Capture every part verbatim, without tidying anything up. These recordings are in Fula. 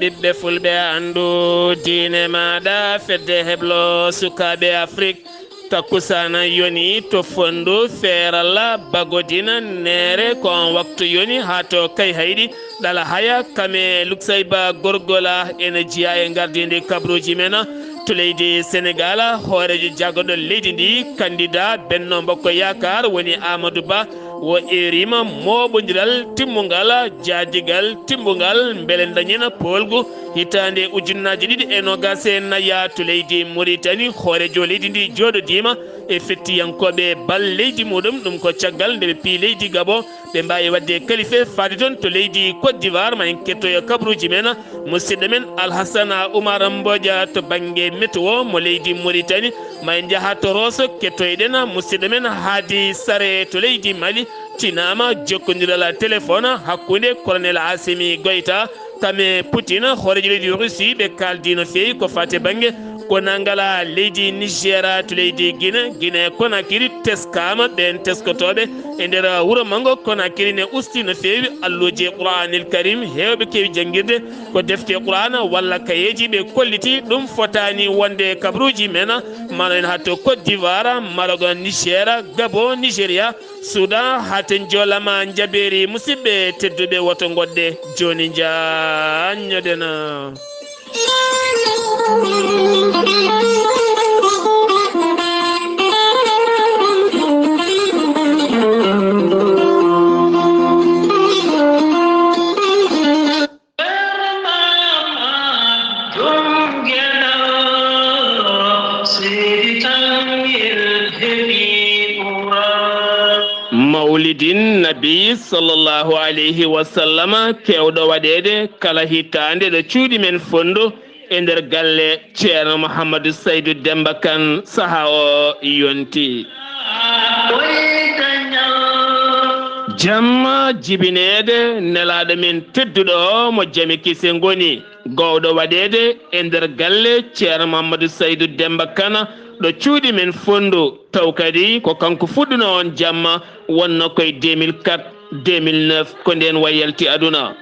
Ɓiɓɓe fulɓe anndu diine maaɗa, fedde heblo sukaaɓe Afrik. Takkusaana yoni to Fonndu, Feerala, Bagodina, Neere, ko on waktu yoni haa to Kayhayɗi, Ɗala Haya, Kame, Luksayba, Gorgola, ene jeyaa e ngardiindi kabruuji men. To leydi Senegaal, hooreejo jagorɗo leydi ndi, kandidaa Benno Bokk Yaakaar woni Aamadu Ba, o eeriima mooɓondiral timmungal, jaadigal timmungal, mbele ndañen poolgu hitaande ujunnaaji ɗiɗi e noogaas e nayi to leydi Muritani. Hooreejo leydi ndi jooɗodiima e fettiyankooɓe bal leydi muɗum, ɗum ko caggal nde ɓe piyi leydi Gabon, ɓe mbaawi waɗde kalife faade toon to leydi Côte d'Ivoire. Ma en kettoyo kabruuji men, musidɗo men Alhassana Oumar Mbodja to bannge météo mo leydi Mauritanie. Ma en njaha to Rosso, kettoyɗen musidɗo men Hadi Sare to leydi Mali. Tinaama jokkondiral téléphone hakkunde Colonel Assimi Goïta, Kame Poutine, hooreejo leydi Russie, ɓe kaaldi no feewi ko faati bannge ko nanngala leydi Niger to leydi Guinée. Guinée Conakry teskaama, ɓeen teskotooɓe e nder wuro manngo Conakry ne usti no feewi alluuje Qur'aanil Karim, heewɓe keewi janngirde ko defte Qur'aana walla kayeeji ɓe kolliti. Ɗum fotaani wonde kabruuji men, mano en haa to Côte d'Ivoire, Maroc, Niger, Gabon, Nigeria, Soudan, haa ten joolama njabeeri. Musidɓe tedduɓe, woto ngoɗɗe jooni njaanñoɗen. Mawlidin Nabi sallallahu alayhi wa sallam, keewɗo waɗeede kala hitaande ɗo cuuɗi men Fonndu e nder galle Ceerno Mouhamadou Saydou Demba Kane, sahaa o yonti. Jamma jibineede nelaaɗo men tedduɗo o mo jami kise ngoni, gowɗo waɗeede e nder galle Ceerno Mouhamadou Saydou Demba Kane ɗo cuuɗi men Fonndu, taw kadi ko kanko fuɗɗuno on jamma, wonno koye deux mille quatre, deux mille neuf, ko ndeen wa yalti aduna.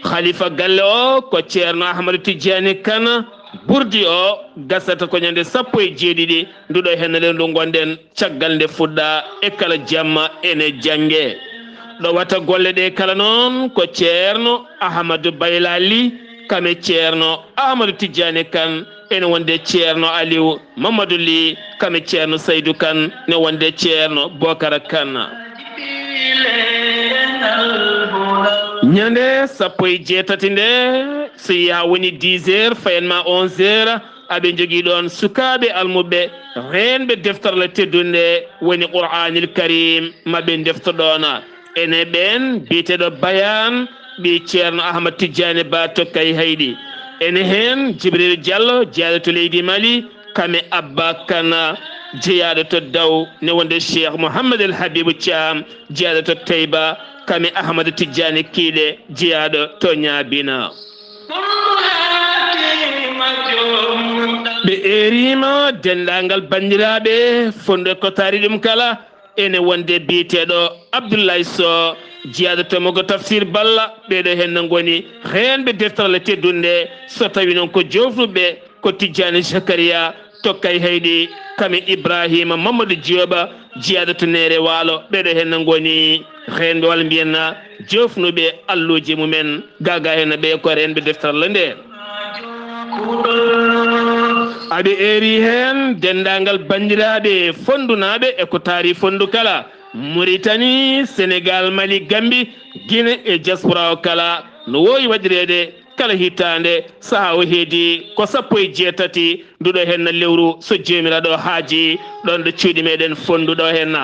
Khalifa galle o ko Ceerno Ahmadu Tijjaani Kane. Burdi o gasata ko ñande sappo e jeeɗiɗi nduɗo heen lewru ndu ngonɗen, caggal nde fuɗɗa e kala jamma ene jannge. Ɗo wata golle ɗe kala noon ko Ceerno Ahmadu Bayla Ly, kame Ceerno Ahmadu Tijjaani Kane, ene wonde Ceerno Aliw Mamadou Ly, kame Ceerno Saydu Kane, ne wonde Ceerno Bokara Kane. Ñande sappo e jeetati nde, so yaha woni dix heures, fayan ma onze heures, aɓe njogii ɗoon sukaaɓe almuɓɓe, reenɓe deftere Allah teddunde, woni Qur'aanil Kariim, ma ɓe ndefto ɗoon. Ene ɓeen biyeteeɗo Bayaan, ɓii Ceerno Ahmad Tijjaani Ba to Kayhayɗi. Ene heen Jibril Jallo, jeyaaɗo to leydi Mali, kame Abba Kane, jeyaaɗo to Daw, ne wonde Cheikh Mouhamed El Habibou Thiam, jeyaaɗo to Tayba, kame Ahmad Tijjaani Kiiɗe, jeyaaɗo to Ñaabina. Ɓe eeriima denndaangal banndiraaɓe Fonndu e ko taari ɗum kala, ene wonde biyeteeɗo Abdoulaye Sow, jeyaaɗo to Mogo Tafsir Balla, ɓeeɗo heen no ngoni reenɓe deftere Allah teddunde, so tawii noon ko joofnuɓe ko Tijjaani Zakariya to Kayhayɗi, kame Ibrahima Mamadou Jooba, jeyaaɗo to Neere Waalo, ɓeeɗo heen no ngoni reenɓe walla mbiyen joofnuɓe alluuje mumen, gaagaa heen no ɓe ko reenɓe deftere Allah nde. Aɓe eeri heen denndaangal banndiraaɓe Fonndunaaɓe e ko taari Fonndu kala, Muritani, Senegaal, Mali, Gammbi, Gine e diaspora o kala no woowi waɗireede kala hitaande, sahaa o heedi ko sappo e jeetati nduɗo heen lewru, so Joomiraaɗo haaji, ɗoon ɗo cuuɗi meɗen Fonndu ɗo heen.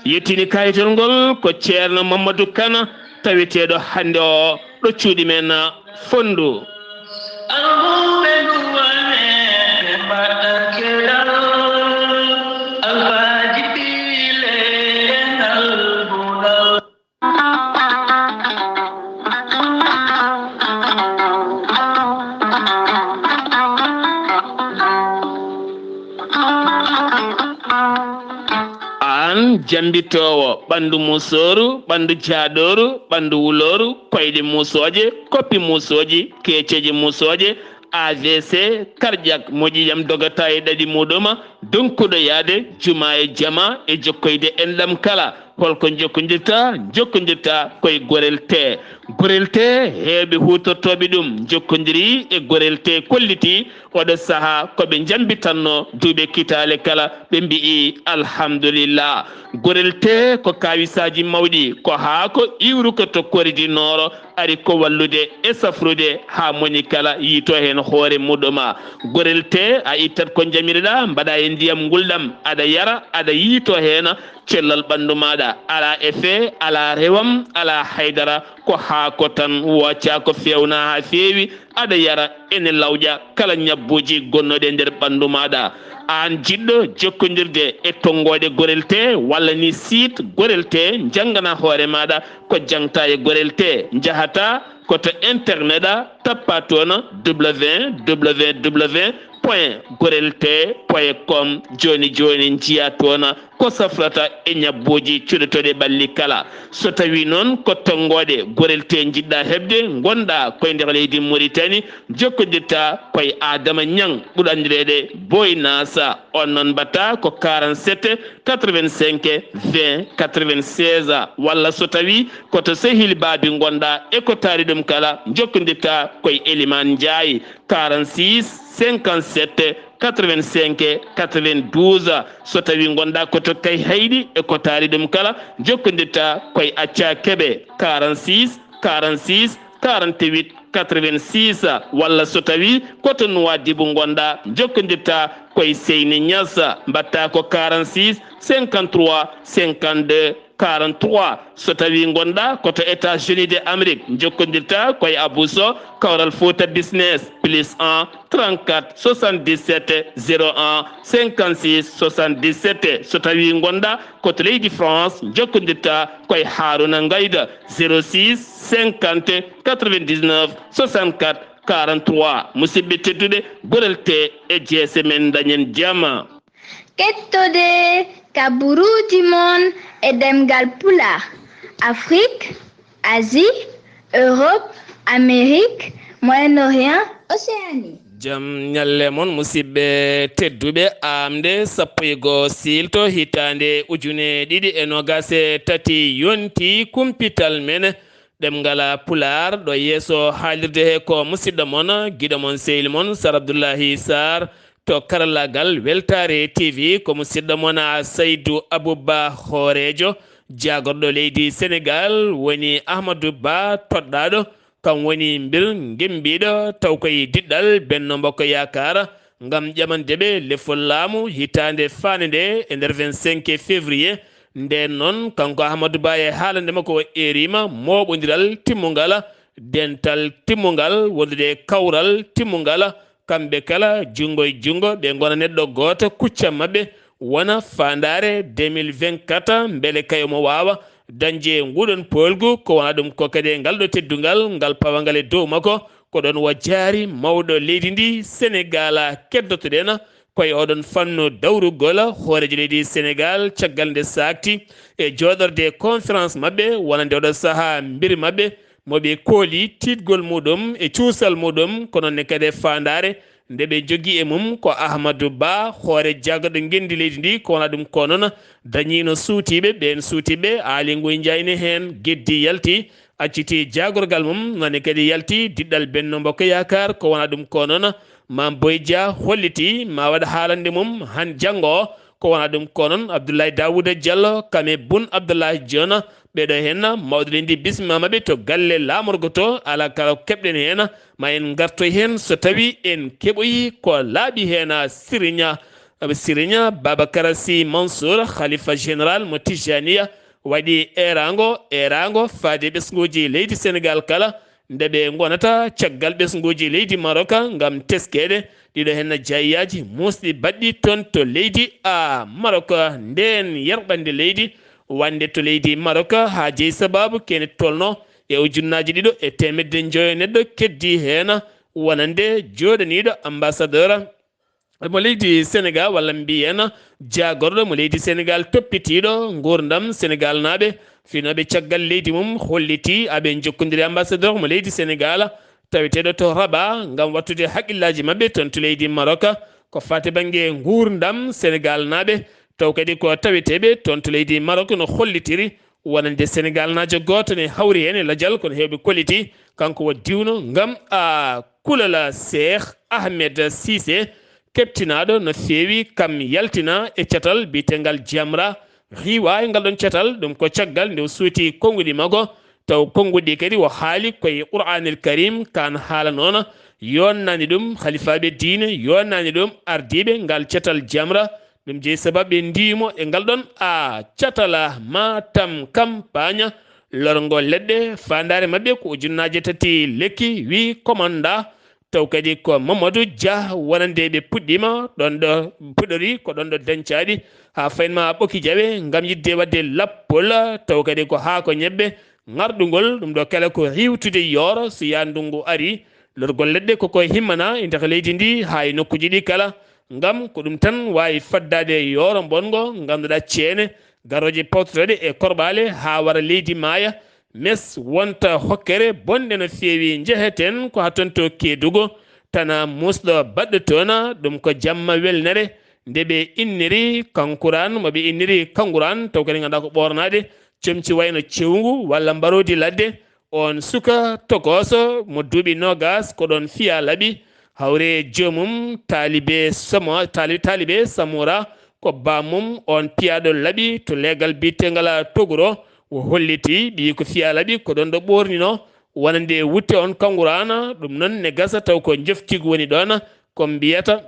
Yettini kayitol ngol ko Ceerno Mamadou Kane, taweteeɗo hannde o ɗo cuuɗi men Fonndu. Almuɓe duwane ɓe mbaɗa kelal, alfaaji piile e ngal bunal. An Jambitoowo ɓanndu muusooru, ɓanndu jaaɗooru, ɓanndu wulooru, koyɗe muusooje, koppi muusooji, keeceeje muusooje, A V C, cardiaque, moƴƴi jam dogata e ɗaɗi muɗuma, donkuɗo yaade juma e jama e jokkoyde enɗam kala. Holko jokkondirta? Jokkondirta koye Gorel Tee. Gorel Tee, heewɓe huutortooɓe ɗum jokkondiri e Gorel Tee, kolliti oɗo sahaa ko ɓe njambitanno duuɓe kitaale kala, ɓe mbi'i alhamdulillah. Gorel Tee ko kaawisaaji mawɗi, ko haako iwruko to Kori du Nord, ari ko wallude e safrude haa moni kala yiito heen hoore muɗuma. Gorel Tee, a ittat ko njamiriɗa, mbaɗa e ndiyam ngulɗam, aɗa yara, aɗa yiito heen cellal ɓanndu maaɗa. Alaa effet, alaa rewam, alaa haydara, ko haako tan, wooca ko feewna haa feewi, aɗa yara, ene lawƴa kala ñabbuuji gonnooɗi e nder ɓanndu maaɗa. Aan jiɗɗo jokkondirde e tonngooɗe Gorel Tee walla ni site Gorel Tee, njanngana hoore maaɗa ko jaŋta e Gorel Tee. Njahata ko to internet a, tappa toon www point gorel tee point com. Jooni jooni njiya toon ko safrata e ñabbuuji cuɗotooɗi ɓalli kala. So tawii noon ko tonngooɗe Gorel Tee njiɗɗa heɓde, ngonɗa koye nder leydi Muritani, jokkondirta koye Adama Ñaŋ, ɓurɗo anndireede Boy Nasa. On noon mbaɗta ko quarante-sept quatre-vingt-cinq vingt quatre-vingt-seize, walla so tawii ko to Sehil Baabi ngonɗa e ko taari ɗum kala, jokkondirta koye Elimaan Njaay, quarante-six cinquante-sept quatre-vingt-cinq quatre-vingt-douze. So tawii ngonɗa ko to Kayhayɗi e ko taari ɗum kala, jokkondirta koye Acca Kebe, quarante-six quarante-six quarante-huit quatre-vingt-six, walla so tawii ko to Nuwaadibu ngonɗa, jokkondirta koye Seyni Ñas, mbaɗta ko quarante-six cinquante-trois cinquante-deux quarante-trois. So tawii ngonɗa ko to États-Unis de Amérique, jokkondirta koye Abou Sow, Kawral Fouta Business, plus un trente-quatre soixante-dix-sept zéro un cinquante-six soixante-dix-sept. So tawii ngonɗa ko to leydi France, jokkondirta koye Haruna Ngayda, zéro six cinquante quatre-vingt-dix-neuf soixante-quatre quarante-trois. Musidɓe tedduɓe, Gorel Tee e jeese men, dañen jam. Kettode kaburuuji mon e ɗemngal Pulaar, Afrique, Asie, Europe, Amérique, Moyen-Orient, Océanie. Jam ñalle mon, musidɓe tedduɓe. Aamde sappo e goo siilto hitaande ujune ɗiɗi e noogaas e tati yonti kumpital men ɗemngal Pulaar. Ɗo yeeso haalirde he ko musidɗo mon, giɗo mon, sehil mon, Sar Abdullahi Sarr. To karallaagal Weltaare T V, ko musidɗo mon, a, Saydu Abuba Hooreejo, jaagorɗo leydi Senegaal, woni Ahmadu Ba toɗɗaaɗo, kam woni mbir ngemmbiiɗo, taw koye diɗɗal Benno Bokk Yaakaar, ngam ƴamande ɓe lefol laamu hitaande faande nde e nder vingt-cinq février. Ndeen noon, kanko Ahmadu Ba e haalande makko o eeriima mooɓondiral timmungal, dental timmungal, wondude e kawral timmungal, kamɓe kala, junngo e junngo, ɓe ngona neɗɗo gooto, kucca maɓɓe wona faandaare deux mille vingt-quatre, mbele kay omo waawa dañde nguɗon poolgu. Ko wona ɗum ko kadi e ngal ɗo teddungal, ngal pawangal e dow makko, ko ɗoon o jaari mawɗo leydi ndi, Senegaal, keddotoɗen koye oɗon fannu dawrugol hooreejo leydi Senegaal, caggal nde saakti e jooɗorde conférence maɓɓe, wonande oɗo sahaa mbir maɓɓe, mo ɓe kooli tiiɗgol muɗum e cuusal muɗum, ko noon ne kadi e faandaare nde ɓe njogii e mum ko Ahmadou Ba, hoore jaagorɗo ngenndi leydi ndi, ko wona ɗum ko noon dañiino suutiiɓe, ɓeen suutiiɓe Aly Ngouille Ndiaye ne heen geddi yalti, acciti jaagorgal mum, nani kadi yalti diɗɗal Benno Bokk Yaakaar, ko wona ɗum ko noon Mame Boye Dia holliti ma waɗ haalande mum han janngo o, ko wona ɗum ko noon Abdoulaye Daouda Diallo, kam e Boun Abdallah Dionne, ɓeɗo heen mawɗo leydi bismimaama ɓe to galle laamorgo to, alaa kala ko keɓɗen heen, ma en ngartoy heen so tawi en keɓoyi ko laaɓi heen. Siriña, Siriña Babacar Sy Mansour, Khalifa Général mo Tijaniya, waɗi eeraango, eeraango faade ɓesnguuji leydi Senegaal kala, nde ɓe ngonata caggal ɓesnguuji leydi Maroc ngam teskeede. Ɗiɗo heen na jaayiyaaji muusɗi baɗɗi toon to leydi a Maroc. Ndeen yerɓande leydi wonde to leydi Maroc haa jeyi sabaabu kene tolno e ujunnaaji ɗiɗo e teemedde njoyo neɗɗo keddi heen, wonande jooɗaniiɗo ambassadeur mo leydi Senegal, walla mbiyen jaagorɗo mo leydi Senegal, toppitiiɗo nguurndam Senegal naaɓe, finooɓe caggal leydi mum, holliti aɓe njokkondiri ambassadeur mo leydi Senegal, taweteeɗo to Rabat, ngam wattude haqqillaaji maɓɓe toon to leydi Maroc, ko faati bannge nguurndam Senegal naaɓe, taw kadi ko taweteeɓe toon to leydi Maroc no hollitiri wonande Senegal naajo gooto ne hawri heen e lajal, kono heewɓe kolliti kanko wo diwno ngam a kulala Cheikh Ahmed Cissé, keɓtinaaɗo no feewi kam yaltina e catal biyetengal Jamra, riiwa e ngal ɗon catal, ɗum ko caggal nde o suuti konnguɗi makko, taw konnguɗi kadi o haali koye Qur'anil Karim, kan haala noona, yonnaani ɗum halifaaɓe diine, yonnaani ɗum ardiiɓe ngal catal Jamra, ɗum jeyi sababu ɓe ndiimo e ngal ɗon a catala Matam kampaaña, lorgo leɗɗe, faandaare maɓɓe ko ujunnaaje tati lekki, wi komanda, taw kadi ko Mamadou Dia wonande ɓe puɗɗiima ɗon ɗo puɗɗori ko ɗon ɗo dañcaaɗi haa faynma ɓoki jawe ngam yiɗde waɗde lappol, taw kadi ko haa ko ñebbe ŋarɗungol, ɗum ɗo kala ko riiwtude yooro so yaa ndunngu ari, lorgol leɗɗe ko koye himmana e nder leydi ndi haa e nokkuuji ɗi kala, ngam ko ɗum tan waawi faddaade e yooro mbonngo ngannduɗaa ceene garooje pawtotooɗe e korɓaale haa wara leydi maaya, mes wonta hokkere bonde no feewi. Njeheten ko haa toon to Keedugo, tana muusɗo baɗɗo toon, ɗum ko jamma welnere, nde ɓe inniri Kankuraan, mo ɓe inniri Kankuraan, taw kadi ngannduɗaa ko ɓoornaade comci wayno cewngu walla mbaroodi ladde, oon suka tokooso mo duuɓi noogas ko ɗoon fiya laɓi, hawre joomum taalibe Samo-, taali-, taalibe Samora, ko baamum oon piyaaɗo laɓi to leegal biyeteengal Toguro, o holliti ɓiyi ko fiya laɓi ko ɗoon ɗo ɓoornino, wonande wutte oon Kanguraana, ɗum noon ne gasa taw ko njoftigu woni ɗoon, ko mbiyata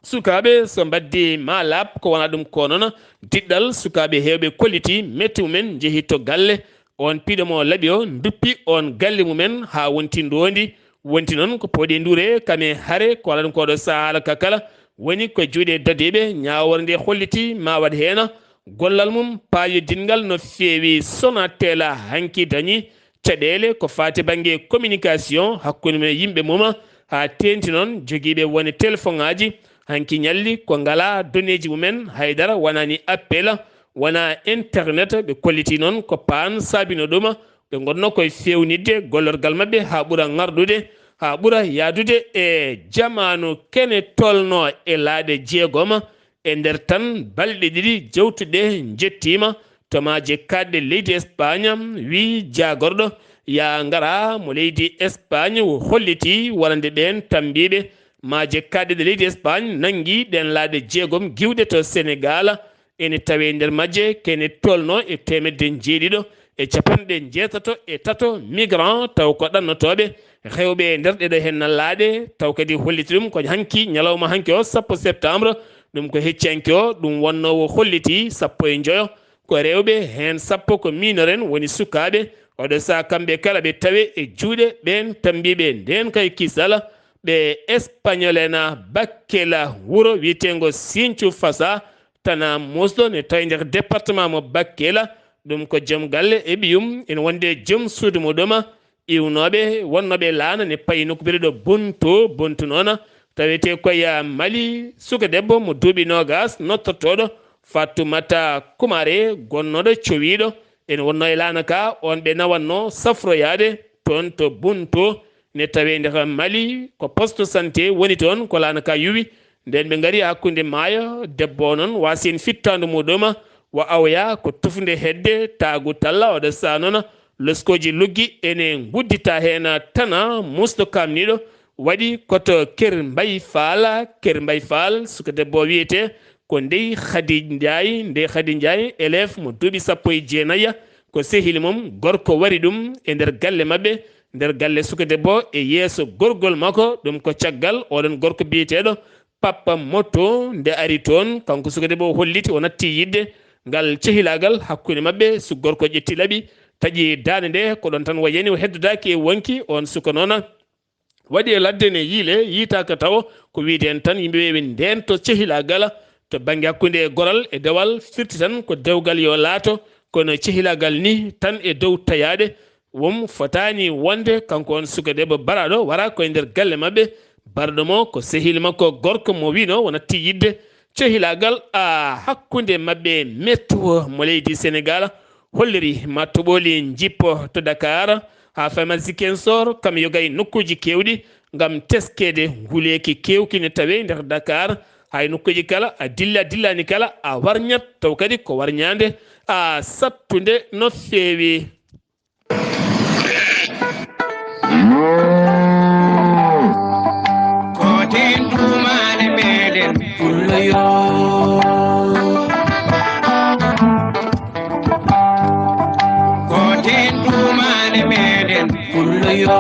sukaaɓe so mbaɗdi ma laaɓ ko wona ɗum ko noon, diɗɗal sukaaɓe heewɓe kolliti metti mumen njehi to galle, oon piɗo mo laɓi o duppi oon galle mumen haa wonti ndoondi, wonti noon ko pooɗi ndure kame hare ko wona ɗum ko ɗo sahaa haala ka kala, woni ko juuɗe dadiiɓe ñaawore nde holliti ma waɗ heen gollal mum paayodinngal no feewi Sonatel hanki dañi caɗeele ko faati bannge communication hakkunde mum e yimɓe mum, haa teeŋti noon jogiiɓe wone telefoŋaaji, hanki ñalli ko ngalaa doneeji mumen, haydara wonaani appel, wonaa internet, ɓe kolliti noon ko paan saabino ɗum, ɓe ngonno koye feewnitde gollorgal maɓɓe haa ɓura ŋarɗude, haa ɓura yahdude e jamaanu kene tolno e laaɗe jeegom, e nder tan balɗe ɗiɗi jewtuɗe njettiima to maaje kaaɗɗe leydi Espagne, wi jaagorɗo yaa ngara mo leydi Espagne o holliti wonande ɓeen tambiiɓe maaje kaaɗɗe ɗe leydi Espagne nanngi ɗeen laaɗe jeegom giwɗe to Senegal, ene tawee nder majje kene tolno e teemedde njeeɗiɗo e capanɗe njeetato e tato migrant taw ko ɗannotooɓe rewɓe e nder ɗeɗo heen laaɗe, taw kadi holliti ɗum ko hanki ñalawma hanki o sappo septembre, ɗum ko hecci hanki o, ɗum wonnoowo holliti sappo e njoyo, ko rewɓe heen sappo ko minoren woni sukaaɓe, oɗo saha kamɓe kala ɓe tawe e juuɗe ɓeen tambiiɓe ndeen kay kisal, ɓe Espagnol en Bakkela wuro wiyeteengo Sinthiou Fassa, tana muusɗo ne tawi nder département mo Bakkela, ɗum ko joom galle e ɓiyum ene wonde joom suudu muɗum, iwnooɓe wonnooɓe laana ne payi nokku biyeteeɗo Bonto, Bonto noon tawetee koye Mali, suka debbo mo duuɓi noogas nottortooɗo Fatoumata Koumare gonnooɗo cowiiɗo ene wonnoo e laana ka, oon ɓe nawatnoo safroyaade toon to Bonto, ne tawee nder Mali ko poste santé woni toon ko laana ka yuwi, nden ɓe ngari hakkunde maayo, debbo o noon waasi heen fittaandu muɗum, wa awya ko tufnde hedde taagu talla, oɗo saha noon loskooji luggi ene nguddita heen tana muusɗo kaamniiɗo, waɗi koto Ker Mbay Faal, Ker Mbay Faal, suka debbo o wiyetee ko Ndey Khady Ndiaye, Ndey Khady Ndiaye, élève mo duuɓi sappo e jeenayi, ko sehil mum gorko wari ɗum e nder galle maɓɓe, nder galle suka debbo e yeeso gorgol makko, ɗum ko caggal oɗon gorko biyeteeɗo Pappa Moto, nde ari toon, kanko suka debbo o holliti o natti yiɗde ngal cehilaagal hakkunde maɓɓe, su gorko ƴetti laɓi, taƴi daande nde, ko ɗon tan o yani, o heddodaaki e wonki, oon suka noon waɗi e ladde ne yiile, yiitaaka tawo, ko wiyde en tan yimɓe ɓe ɓe ndeento cehilaagal to bannge hakkunde e goral e dewal, firti tan ko dewgal yo laato, kono cehilaagal ni tan e dow tayaade, wom fotaani wonde kanko on suka debbo baraaɗo wara koye nder galle maɓɓe, Barɗo mo ko sehil makko gorko mo wino wonatti yidde cehilaagal a hakkunde maɓɓe mettuwo mo leydi Senegal holliri ma toɓoli jippo to Dakar haa fama Ziguinchor kam yogay nokkuuji keewɗi ngam teskeede nguleeki keewki ne tawee nder Dakar. Hay nokkuuji kala a dilla dillani kala a warñat taw kadi ko warñaande a sattunde no feewi. Koten tumane meɗen pulloyo. Koten tumane meɗen pulloyo.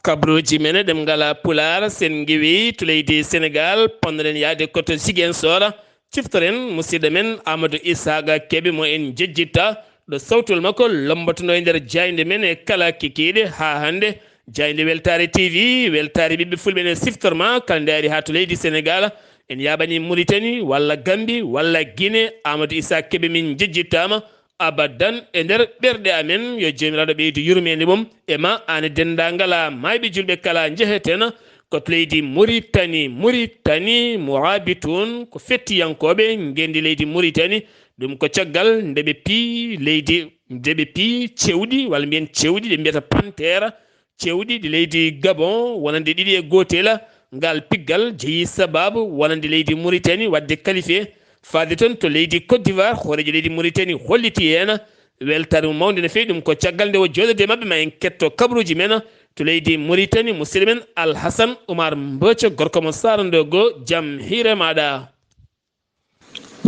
Kabruji men ɗemngal pulaar sen ngewi to leydi Senegal ponnoɗen yaade koto Ziguinchor. Ciftoren musidɗo men Amadou Isaaqa Keɓe mo en jejjitta ɗo sawtol makko lombotono e nder jaaynde men e kala kikiiɗe haa hannde. Jaaynde Weltaare T V, weltaare ɓiɓɓe fulɓe ne siftorma kala nde ari haa to leydi Senegal. En yaaɓani Muritani walla Gambi walla Gine. Amadou Isaaqa Keɓe min jejjittaama abadan e nder ɓerɗe amen. Yo Joomiraaɗo ɓeydu yurmeende mum e ma aan e denndaangal a maayɓe julɓe kala njeheten. Ko to leydi Muritani, Muritani, Mourabitoun, ko fettiyankooɓe ngenndi leydi Muritani. Ɗum ko caggal nde ɓe pii leydi, nde ɓe pii cewɗi, walla mbiyen cewɗi, ɓe mbiyata panthère, cewɗi ɗi leydi Gabon, wonande ɗiɗi e gootel. Ngal piggal jeyi sabaabu wonande leydi Muritani waɗde kalife faade toon to leydi Côte d'Ivoire. Hooreejo leydi Muritani holliti heen weltaare mum mawnde no feewi. Ɗum ko caggal nde o jooɗodii e maɓɓe. Ma en ketto kabaruuji men to leydi Muritani. Musidɗo men Alhasan Umar Mboco, gorko mo Saara Ndogo, jam hiire maaɗa.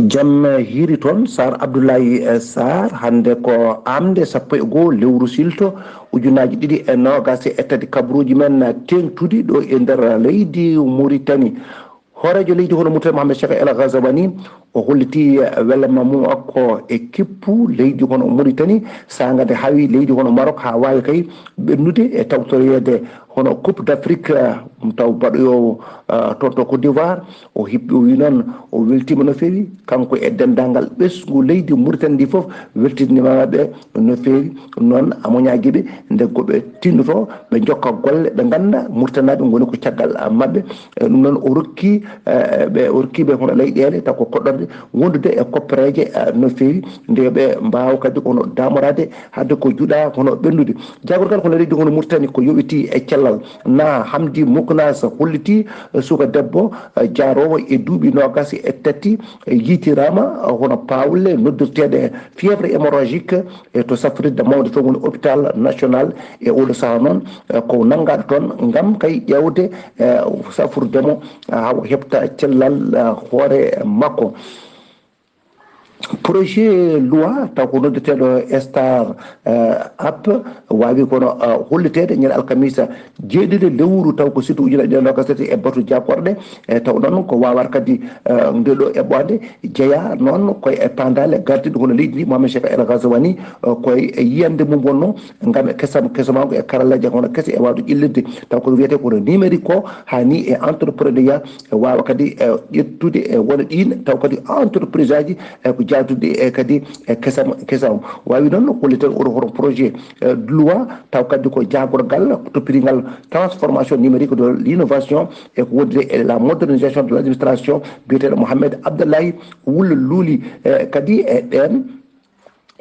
Jam hiiri toon, Saar Abdoulaye Saar. Hannde ko aamnde sappo e goo lewru silto ujunaaji ɗiɗi e noogaas e tati. Kabaruuji men teeŋtuɗi ɗo e nder leydi Muritani. Hooreejo leydi hono Murtani Mohamed Cheikh El Ghazawani, o holliti welama mum makko e kippu leydi hono Muritani, saanga nde hawi leydi hono Maroc haa waawi kay ɓennude e tawtoreede hono Coupe d'Afrique, eh, taw baɗoyoowo, eh, toon to Côte d'Ivoire. O hippi, o wi noon o weltiima no feewi, kanko e denndaangal ɓesngu leydi Muritani ndi fof, weltiniima ɓe no feewi. Ɗum noon, amoñaaji ɓe nde ko ɓe tinnoto, ɓe njokka golle, ɓe ngannda Murtanaaɓe ngoni ko caggal, ah, maɓɓe. Eh, ɗum noon o rokki, eh, ɓe, o rokki ɓe hono leyɗeele taw ko koɗorɗe wondude e koppereeje, eh, no feewi, nde ɓe mbaawa kadi ko hono daamoraade haade ko juɗa hono ɓennude. Jaagorgal hono leydi hono Murtani ko yowitii e cellal. Na Hamdi Muknas holliti, eh, suka debbo, eh, jaaroowo e duuɓi noogaas e tati, eh, yiytiraama, eh, hono paawle noddirteeɗe fièvre hémorragique, e to safrirde mawnde to woni hôpital national. E oɗo sahaa noon, eh, ko nanngaaɗo toon ngam kay ƴeewde, eh, safrude mo, eh, haa o heɓta cellal, eh, hoore makko. Projet loi taw ko noddeteeɗo Star, eh, App waawi kono, eh, holliteede ñande alkamisa jeeɗiɗi lewru taw ko sirtu ujunaaji ɗiɗi e noogaas tati e batu jaakorɗe. E taw noon ko waawata kadi, eh, nde ɗo eɓɓoode jeyaa noon koye e paandaale gardiiɗo hono leydi ndi, Mohamed Cheikh El Ghazawani, eh, koye e yiyannde mum wonno ngam e kesam, kesam makko e karallaaji hono kese e waawde ƴellitde taw ko wiyetee kono numérique ko haa ni e entrepreneuriat e waawa kadi, eh, ƴettude e wona ɗiin taw kadi entreprise aji, eh, ko jaaltude e kadi e kesam, kesam. Waawi noon holliten oɗo hono projet, eh, de loi taw kadi ko jaagorgal toppitingal transformation numérique de l'innovation e ko wondude e la modernisation de l'administration biyeteeɗo Mohamed Abdallahi Wul Luuli, eh, kadi e ɗeen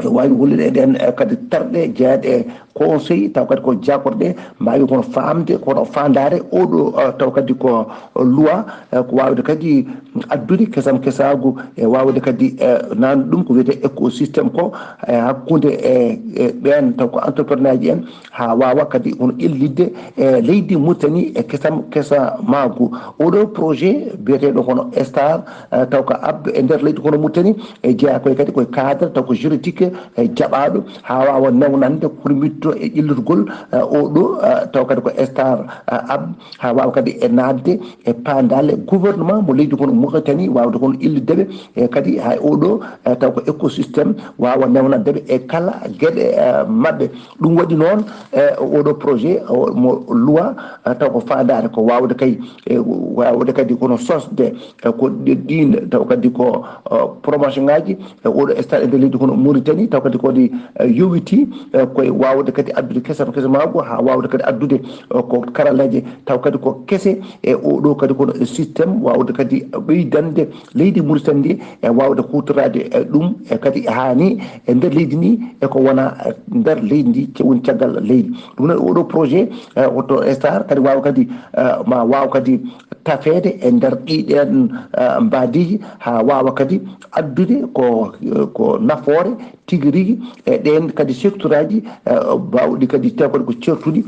waawi hollude e ɗeen, eh, kadi terɗe jeyaɗe e conseil taw kadi ko jaakorɗe mbaawi kono faamde kono faandaare oɗo, eh, taw kadi ko loi, eh, ko waawde kadi addude kesam kesaagu e waawde kadi, eh, naan ɗum ko wiyetee écosystème ko e hakkunde e, e ɓeen taw ko entrepreneur ji en haa waawa kadi hono ƴellitde e leydi Murtani e kesam kesamaagu. Oɗo projet biyeteeɗo hono Star, eh, taw ko abbe e nder leydi hono Murtani e jeyaa koye kadi koye cadre taw ko juridique e jaɓaaɗo haa waawa newnande hurmitto e ƴellitgol, eh, oɗo, eh, taw kadi ko Star, eh, App haa waawa kadi e naatde e paandaale gouvernement mo leydi hono Mauritanie waawde hono ƴellitde ɓe e kadi hay oɗo, eh, taw ko écosystème waawa newnande ɓe e kala geɗe, eh, maɓɓe. Ɗum waɗi noon, eh, oɗo projet, o, mo loi, eh, taw ko faandaare ko waawde kay, eh, waawde kadi kono sosde, eh, ko ɗi-, ɗiin taw kadi ko, eh, promotion ngaji, eh, oɗo stade e nder leydi kono Mauritanie, taw kadi ko ɗi, eh, yowiti, eh, koye waawde kadi addude kesam kesamaagu, haa waawde kadi addude, eh, ko karalleeje taw kadi ko kese, e oɗo kadi kono système waawde kadi ɓeydande leydi Mauritanie ndi, e waawde huutoraade, eh, ɗum, e kadi haani e nder leydi ndi, e ko wona, eh, nder leydi ndi, ce-, woni caggal leydi. Ɗum noon oɗo projet, eh, woto star kadi waawa kadi, eh, ma waaw kadi tafeede e nder ɗiɗen, eh, mbaadiiji, haa waawa kadi addude ko, eh, ko nafoore tigi rigi e ɗeen kadi secteur aji, eh, baawɗi kadi taw kadi ko ceertuɗi.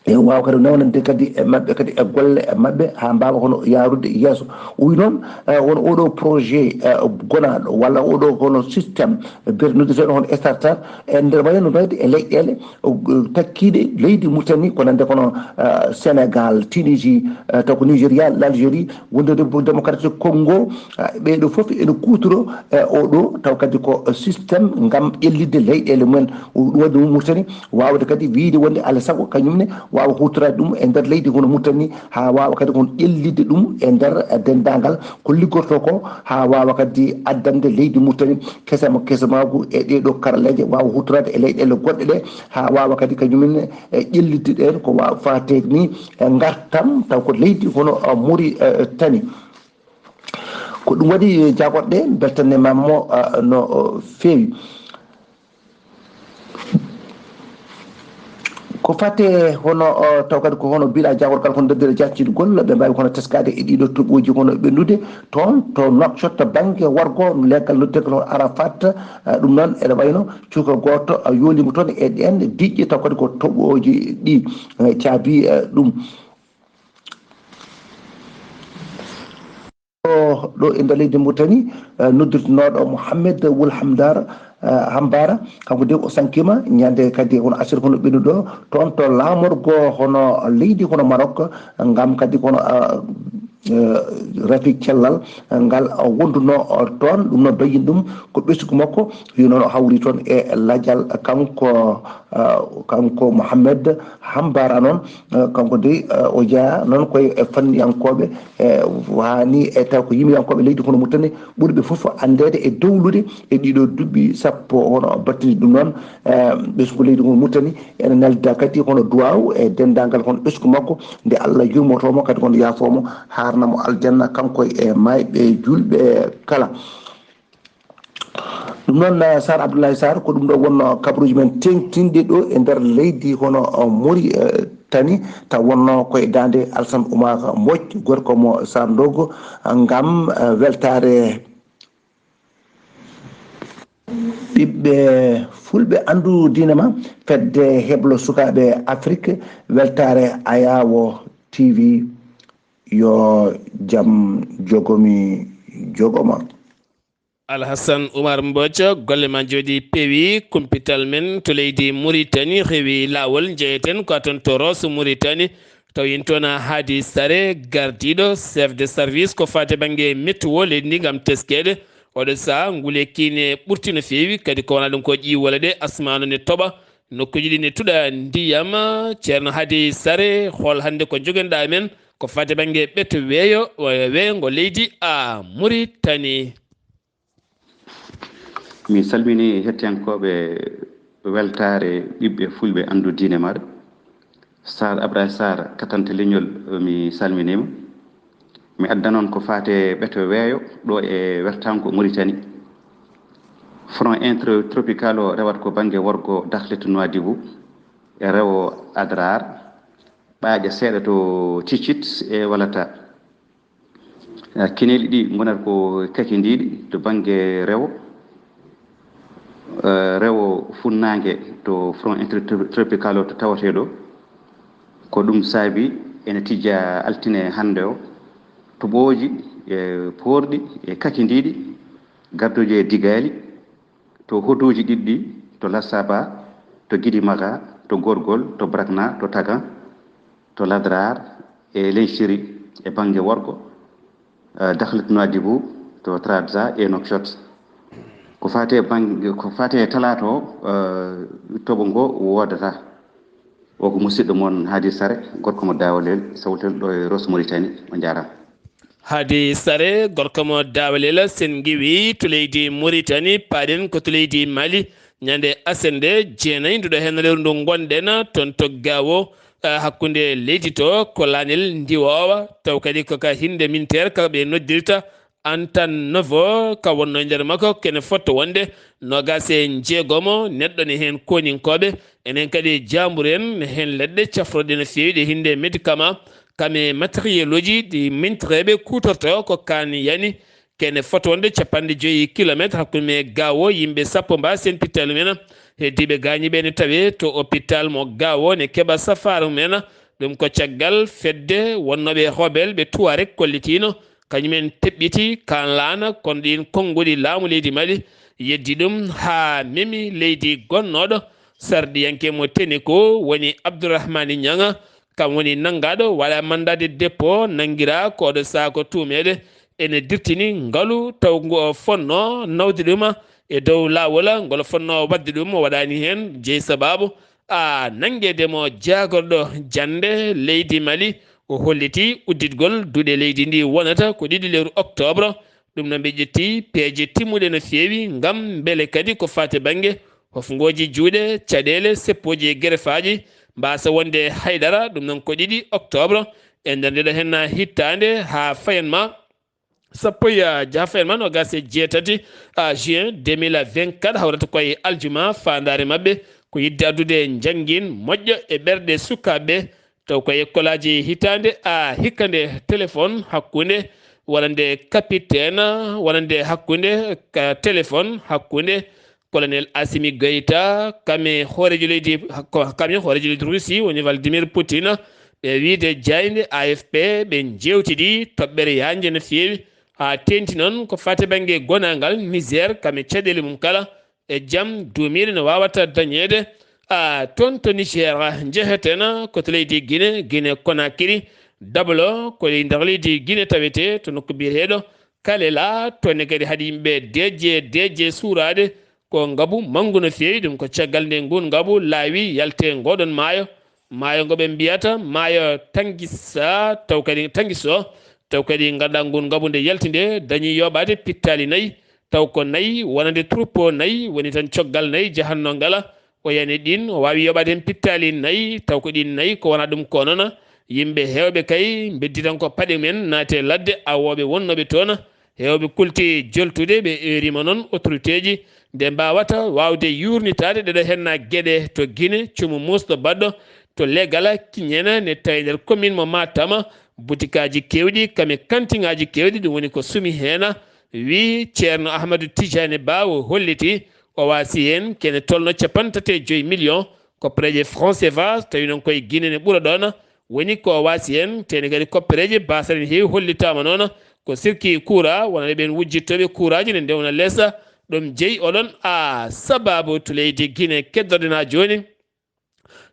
E waawa kadi newnande kadi e maɓɓe kadi e golle e maɓɓe haa mbaawa hono yaarude yeeso. Wi noon, eh, won oɗo projet, eh, gonaaɗo walla oɗo hono système bernude seeɗa hono startup e nder wayno mbayde e leyɗeele, o, takkiiɗe leydi Mauritanie ko nande kono, eh, Sénégal, Tunisie, eh, taw ko Nigeria, l'Algérie, wonde République Démocratique Congo, eh, ɓeeɗo fof ene kuutoro, eh, oɗo taw kadi ko système ngam ƴellitde leyɗeele mumen. O ɗum waɗi ɗum Mauritanie waawde kadi wiyde wonde alaa sago kañum ne waawa huutoraade ɗum e nder leydi hono Mauritanie, haa waawa kadi kon ƴellitde ɗum e nder, eh, denndaangal ko liggortoo ko, haa waawa kadi addande leydi Mauritanie kesama kesamaagu e ɗee ɗoo karalleeje, waawa huutoraade e leyɗeele goɗɗe ɗe, haa waawa kadi kañum ne, eh, ƴellitde ɗeen ko waawa faate ni, eh, ngartam taw ko leydi hono, eh, Mauritanie. Ko ɗum waɗi, eh, jaagoɗe ɗe mbeltanne mammo, eh, no, eh, feewi. Ko fate hono, o, taw kadi ko hono mbiɗa jaagorgal kono ndeddere jaccitgol, ɓe mbaawi kono teskaade e ɗiɗo toɓooji kono ɓennude toon to Nouakchott bannge worgo, leggal noddirgal hono Arafat, eh, ɗum noon ene wayno cuka gooto, eh, yooliima toon e ɗeen diƴƴe, taw kadi ko toɓooji ɗi, eh, caabi, eh, ɗum. Ɗo, ɗo e nder leydi Mauritanie, eh, noddirtenooɗo Mohamed Wul Hamdar, eh, Hambara, kanko de o sankima ñande kadi hono asir kono ɓennuɗo toon to laamorgo hono leydi hono Maroc, ngam kadi kono, eh, eh, rafi cellal ngal wonduno toon, ɗum no bayin ɗum ko ɓesgu makko, wi noon o hawri toon e lajal kanko, eh, kanko Mohamed Hambara noon, eh, kanko de, eh, o jeyaa noon koye e fanniyankooɓe, eh, waani e taw ko yimiyankooɓe leydi kono Mauritanie ɓurɓe fof anndeede e dowlude e ɗiɗo duɓɓi sappo hono battini ɗum noon, eh, ɓesngu leydi kono Mauritanie ene nelda kadi kono duwaaw e denndaangal kono ɓesngu makko nde Allah yurmotoo mo kadi kono yaafoo mo haarna mo aljanna kanko e maayɓe juulɓe kala. Ɗum noon, eh, Sar Abdoulaye Sar, ko ɗum ɗo wonno kabaruuji men teeŋtinɗi ɗo e nder leydi hono, eh, Mauritanie, taw wonno ko e daande Alassane Oumar Mbodj, gorko mo Sar Ndogo, ngam, eh, weltaare ɓiɓɓe fulɓe anndu diine ma, fedde heblo sukaaɓe Afrik, weltaare Ayaawo T V, yo jam jogomi jogoma. Alhassan Oumar Mbodj, golle ma njooɗi peewi, kumpital men to leydi Mauritanie rewi laawol, njeyeten ko toon to Rosso Mauritanie, taw yen toon Hadi Sare, gardiiɗo, chef de service ko faati bannge météo leydi ndi ngam teskeede. Oɗo sahaa ngule kiine ɓurti no feewi, kadi ko wona ɗum ko ƴiiwole ɗe asmaanu ne toɓa, nokkuuji ɗi ne tuɗa ndiyam. Ceerno Hadi Sare, hol hannde ko njogenɗaa men ko faati bannge ɓeto weeyo, weeyo ngo leydi a Mauritanie? Mi salmini hettiyankooɓe weltaare ɓiɓɓe fulɓe anndu diine maɗa. Sar Abdoulaye Sar, katante leñol, mi salminiima. Mi adda noon ko faate ɓeto weeyo ɗo e wertaango Mauritanie. Front intertropical o rewat ko bannge worgo Dakhlet Nouadhibou, e rewo Adrar, ɓaaƴa seeɗa to Tchitchit e Walata. Eh, kineeli ɗi ngonata ko kakindiiɗi to bannge rewo, eh, rewo funnaange to front intertropical o to tawetee ɗo. Ko ɗum saabi ene tijja altine hannde o, toɓooji e poorɗi e kakindiiɗi, garduuji e digaali, to hoduuji ɗiɗɗi, to Lassaba, to Gidimaga, to Gorgol, to Brakna, to Tagan, to Ladrar e Lenchiri e bannge worgo, eh, Dakhlet Nouadhibou, to Trarza e Nouakchott. Ko faati e bannge, ko faati e talaata o, eh, toɓo ngo woodata. O ko musidɗo mon Hadi Sare, gorko mo Dawalel, sawtel ɗo e Rosso Mauritanie. On njaaraama. Hadi Sare, gorko mo Dawalel, sen ngiwi to leydi Mauritanie, paaɗen ko to leydi Mali, ñande asende jeenayi nduɗo heen lewru ndu ngonɗen, toon to Gaawo, ah, hakkunde leydi to, ko laanel ndiwoowa, taw kadi ko ka hinde minteer ka ɓe noddirta Antan Novo, ka wonno e nder makko, kene fotto wonde noogaas e njeegomo neɗɗo ne heen koninkooɓe. Enen kadi jaamburen ne heen leɗɗe cafroɗe no feewi ɗe hinde médicament, kame matériel uji ɗi mintireeɓe kuutorto ko kaan yani. Kene fotto wonde capanɗe joyi kilometre hakkunde me Gaawo, yimɓe sappo mba seen pittaali mumen. Heddiiɓe gaañiiɓe ne tawe to hôpital mo Gaawo ne keɓa safaara mumen. Ɗum ko caggal fedde wonnooɓe Hobel ɓe Tuareg kollitiino kañumen teɓɓiti kaan laana, kono ɗiin konnguɗi laamu leydi Mali yeddi ɗum haa memi leydi gonnooɗo sarɗiyanke mo Teneko woni Abdourahmane Nianga. Kam woni nanngaaɗo waɗa mandat de dépôt, nanngiraa ko oɗo saako tuumeede ene dirtini ngalu taw ngu o fonnoo nawde ɗum e dow laawol ngol fonnoo waɗde ɗum, o waɗaani heen jeyi sabaabu a nanngeede mo jaagorɗo jannde leydi Mali. O holliti udditgol duɗe leydi ndi wonata ko ɗiɗi lewru octobre. Ɗum noon ɓe ƴetti peeje timmuɗe no feewi ngam mbele kadi ko faati bannge hofngooji juuɗe, caɗeele, seppooji e gerefaaji mbaasa wonde haydara. Ɗum noon ko ɗiɗi octobre e nder ndeɗo henna hittaande haa fayan ma sappo e, ah, jaha fayan ma noogaas e jeetati, ah, juin deux mille vingt-quatre, hawrata koye aljuma. Faandaare maɓɓe ko yiɗde addude njanngin moƴƴo e ɓerɗe sukaaɓe, taw ko ekkolaaji hitaande a hikka nde téléphone hakkunde walla nde capitaine, walla nde hakkunde ka téléphone hakkunde Colonel Assimi Goïta, kame hooreejo leydi, ko-, kame hooreejo leydi Russie woni Vladimir Poutine, ɓe wiide jaaynde A F P, ɓe njeewtidi toɓɓere yaajnde no feewi, haa teeŋti noon ko faati bannge gonaangal Niger, kame caɗeele mum kala, e jam duumiiɗo no waawata dañeede, a, toon to Niger. Njeheten ko to leydi Guinée, Guinée Conakry, Dabolo ko e nder leydi Guinée tawetee, to nokku biyeteeɗo Kalela, toon ne kadi haɗi yimɓe deeƴe, deeƴe suuraade, ko ngabu manngu no feewi. Ɗum ko caggal nde nguun ngabu laawi yalte ngoɗon maayo. Maayo ngo ɓe mbiyata maayo Tangisa, taw kadi Tangiso, taw kadi ngannduɗaa nguun ngabu nde yalti nde dañi yooɓaade pittaali nayi, taw ko nayi wonande troupeau nayi woni tan coggal nayi jahanno ngala. O yani ɗin, o waawi yooɓaade heen pittaali nayi, taw ko ɗin nayi ko wona ɗum ko noon. Yimɓe heewɓe kay mbeddi tan ko paɗe mumen naate ladde awooɓe wonnooɓe toon. Heewɓe kulti joltude, ɓe eerima noon autorité ji nde mbaawata waawde yuurnitaade ɗeɗo henna geɗe to Guinée, cumu muusɗo baɗɗo to Legala, Kiñena, ne tawi nder commune mo Matam, butikaaji keewɗi, kame kantiŋaaji keewɗi, ɗum woni ko sumi heena, wi Ceerno Ahmadu Tijani Ba, o holliti o waasi heen kene tolno capanɗe tati e joyi million koppereeje franc C F A, tawi noon koye Guinée ne ɓura ɗoon, woni ko o waasi heen, teni kadi koppereeje baasal ne heewi hollitaama noon, ko sirki kuura, wonande ɓeen wujjittooɓe kuuraaji ne ndewna lesa, ɗum jeyi oɗon a sababu to leydi Guinée keddorɗen haa jooni.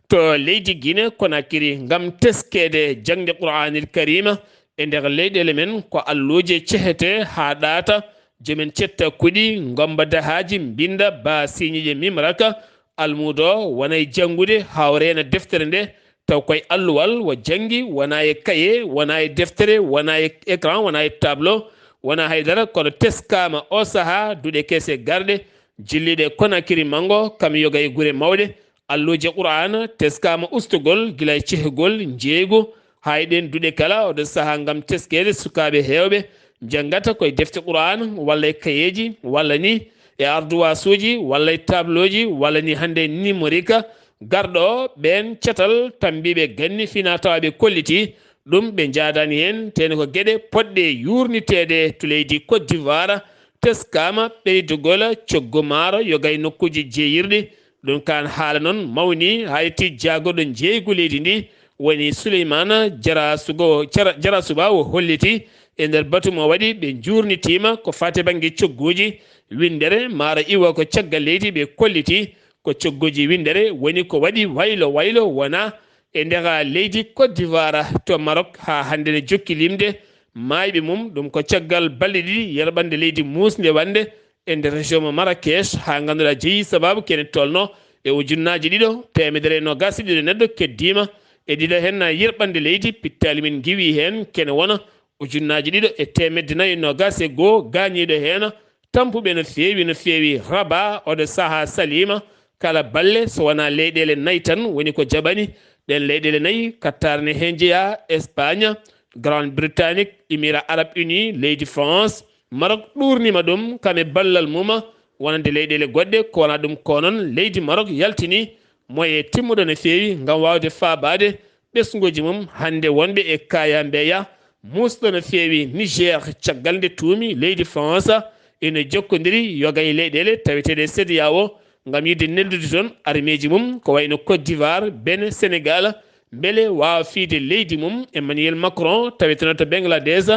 To leydi Guinée Conakry, ngam teskeede jaŋde Qur'aanil Kariima e nder leyɗeele men, ko alluuje cehete haa ɗaata, jomen cetta kuɗi, ngomba dahaaji, mbinda ba siiñiije mimraka, almuudo wona e janngude haa o reena deftere nde, taw koye alluwal o janngi, wona e kaye, wona e deftere, wona e écran, wona e tableau, wona haydara, kono teskaama o sahaa duɗe kese garɗe, jilliiɗe Conakry manngo, kam yoga e gure mawɗe, alluuje Qur'aana teskaama ustugol gila e cehgol njeeygu haa e ɗeen duɗe kala, oɗo sahaa ngam teskeede sukaaɓe heewɓe njanngata koye defte Qur'aana walla e kayeeji walla ni e arduwaasuuji walla e tableauji walla ni hannde e numérique. Garɗo o, ɓeen catal tambiiɓe ganni fina tawa ɓe kolliti ɗum, ɓe njaadaani heen, teni ko geɗe potɗe yuurniteede to leydi Côte d'Ivoire, teskaama ɓeydugol coggu maaro yoga e nokkuuji jeeyirɗi. Ɗum kaan haala noon mawni haa yetti jaagorɗo njeeygu leydi ndi, woni Souleymane Jarasugo-, Jara-, Jarasuba, o holliti e nder batu mo waɗi ɓe njuurnitiima ko faati bannge cogguuji winndere maaro iwa ko caggal leydi, ɓe kolliti ko cogguuji winndere woni ko waɗi waylo waylo wona e nder leydi Côte d'Ivoire to Maroc haa hannde ne jokki limde maayɓe mum. Ɗum ko caggal balɗe ɗiɗi yerɓannde leydi muusnde wannde e nder région mo Marrakech, haa ngannduɗaa jeyi sababu kene tolno Ɓe ujunnaaji ɗiɗo, teemedere e noogaas e ɗiɗo neɗɗo keddiima e ɗiɗo heen yirɓande leydi, pittaali men ngiwii heen kene wona ujunnaaji ɗiɗo e teemedde nayi e noogaas e goo gaañiiɗo heen, tampuɓe no feewi, no feewi. Rabat, oɗo sahaa saliima, kala balle, so wonaa leyɗeele nayi tan woni ko jaɓani. Ɗeen leyɗeele nayi, kattaar ne heen jeyaa, Espagne, Grande-Bretagne, Émirats Arabes Unis, leydi France, Maroc ɗuurniima ɗum, kam e ballal mum, wonande leyɗeele goɗɗe, ko wonaa ɗum ko noon, leydi Maroc yaltini moyen timmuɗo no feewi ngam waawde faabaade ɓesnguuji mum. Hannde wonɓe e kaayaa mbeeyaa muusɗo no feewi Niger, caggal nde tuumi leydi France ina jokkondiri yoga e leyɗeele taweteeɗe CEDEAO ngam yiɗde neldude toon armeeji mum, ko wayno Côte d'Ivoire, Bénin, Sénégal, mbele waawa fiyde leydi mum. Emmanuel Macron, taweteeɗo to Bangladesh,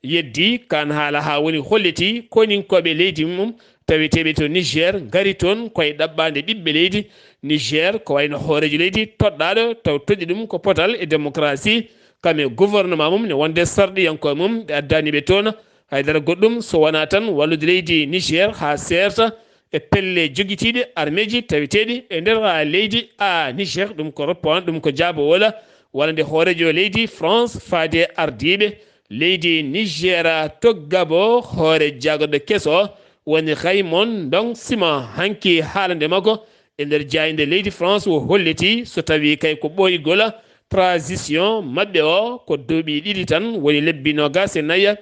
yeddi kaan haala haa woni holliti koninkooɓe leydi mum taweteeɓe to Niger ngari toon ko e ɗaɓɓaande ɓiɓɓe leydi Niger, ko wayno hooreejo leydi toɗɗaaɗo taw toɗɗi ɗum ko potal e démocratie, kam e gouvernement mum ne wonde sarɗiyankooɓe mum ɓe addaani ɓe toon haydara goɗɗum so wonaa tan wallude leydi Niger haa seerta e pelle jogitiiɗe armeeji taweteeɗi e nder leydi a Niger. Ɗum ko roppoon, ɗum ko jaabowol wonande hooreejo leydi France faade ardiiɓe leydi Niger to Gabon, hoore jaagorɗo keso woni Raymond Ndong Simon. Hanki haalande makko e nder jaaynde leydi France o holliti so tawii kay ko ɓooygol transition maɓɓe o ko duuɓi ɗiɗi tan woni lebbi noogaas e nayi,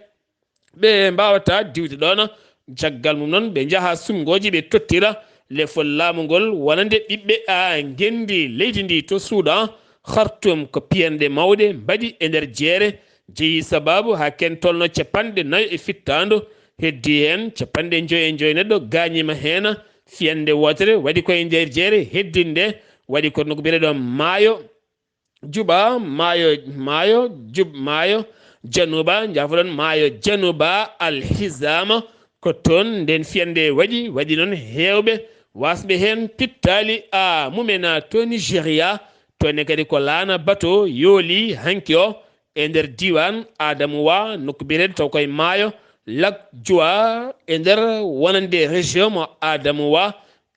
ɓe mbaawata diwde ɗoon. Caggal mum noon, ɓe njaha suɓngooji, ɓe tottira lefol laamu ngol wonande ɓiɓɓe a ngenndi leydi ndi to Suudan. Khartoum ko piyanɗe mawɗe mbaɗi e nder jeere, jeyi sabaabu haa ken tolno capanɗe nayo e fittaandu, heddi heen capanɗe njoyo e njoyo neɗɗo gaañiima heen. Fiyannde wootere waɗi ko e nder jeere, heddinde waɗi ko no ko biyeteɗo maayo Juba, maayo, maayo, jub, maayo Januba, njaafoɗon maayo Januba, Alhizama, ko toon nden fiyannde waɗi, waɗi noon heewɓe waasɓe heen pittaali a mumen to Nigeria, toon ne kadi ko laana bato yooli hanki o e nder diiwaan Adamuwa, nokku biyeteeɗo taw koye maayo Lak Juwa e nder wonande région mo Adamuwa.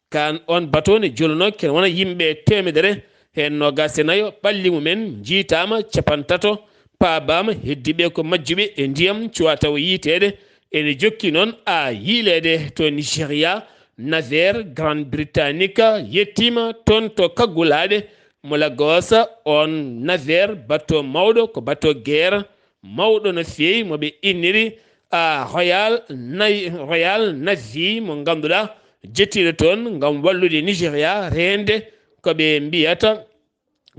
Kaan on bato ne jolunoo kene wona yimɓe teemedere heen noogaas e nayo ɓalli mumen njiitaama, capantato paabaama, heddiiɓe ko majjuɓe e ndiyam cuwaa taw yiiteede. Ene jokki noon a yiileede to Nigeria, navire Grande Britannique yettiima toon to kaggulaaɗe mo Lagos. On navire bato mawɗo, ko bato guerre mawɗo no feewi mo ɓe inniri a Royal Navy, Royal Navy mo ngannduɗaa jettiiɗo toon ngam wallude Nigeria reende ko ɓe mbiyata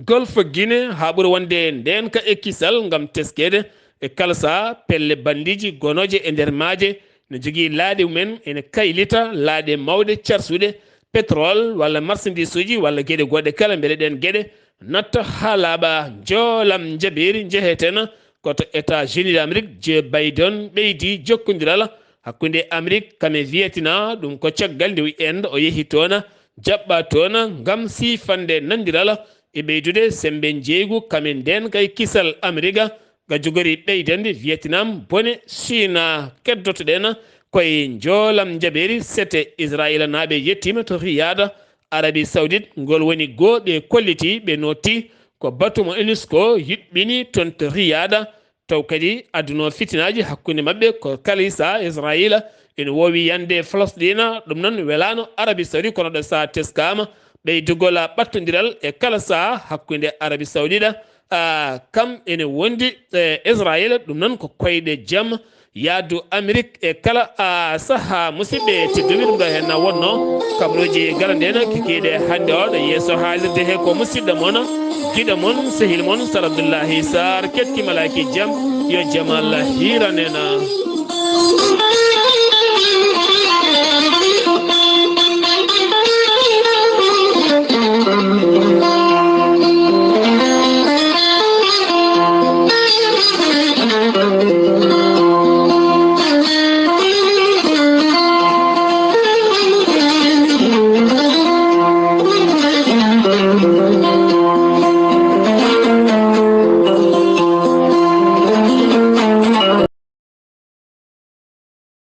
Golfe Guinée haa ɓuri wonde ndeenka e kisal ngam teskeede e kala sahaa pelle banndiiji gonooje e nder maaje ne jogii laaɗe mumen ene kaylita laaɗe mawɗe carsuɗe pétrole walla marchandisuuji walla geɗe goɗɗe kala mbele ɗeen geɗe natta haa laaɓa. Njoolam njabeeri njeheten ko to États-Unis d'Amérique, Joe Biden ɓeydi jokkondiral hakkunde Amérique kam e Vietnam. Ɗum ko caggal nde wi en o yehi toon jaɓɓa toon ngam siifande nandiral e ɓeydude semmbe njeeygu kam e ndeenka e kisal Amérique ga jogori ɓeydande Vietnam bone Chine. Keddotoɗen koye njoolam njabeeri sete Israayiilnaaɓe yettiima to Riyad, Arabie Saoudite, ngol woni goo ɓe kolliti, ɓe notti ko batu mo UNESCO yuɓɓini toon to Riyad, taw kadi adduno fitinaaji hakkunde maɓɓe ko kalisa Israayiila ina woowi yande Falasɗiina. Ɗum noon welaano Arabie Saoudite, kono ɗo sahaa teskaama ɓeydugol ɓattondiral e kala sahaa hakkunde Arabie Saoudite, a, kam ene wondi e Israayiila. Ɗum noon ko koyɗe jam yaadu Amérique e kala a sahaa. Musidɓe tedduɓe, ɗum ɗo heen na wonno kabaruuji galanɗe en kikiiɗe hannde o ɗo yeeso haalirde he ko musidɗo mon, giɗo mon, sehil mon Sar Abdullahi Sar. Ketti malaaki jam, yo jam Allah hiiran en.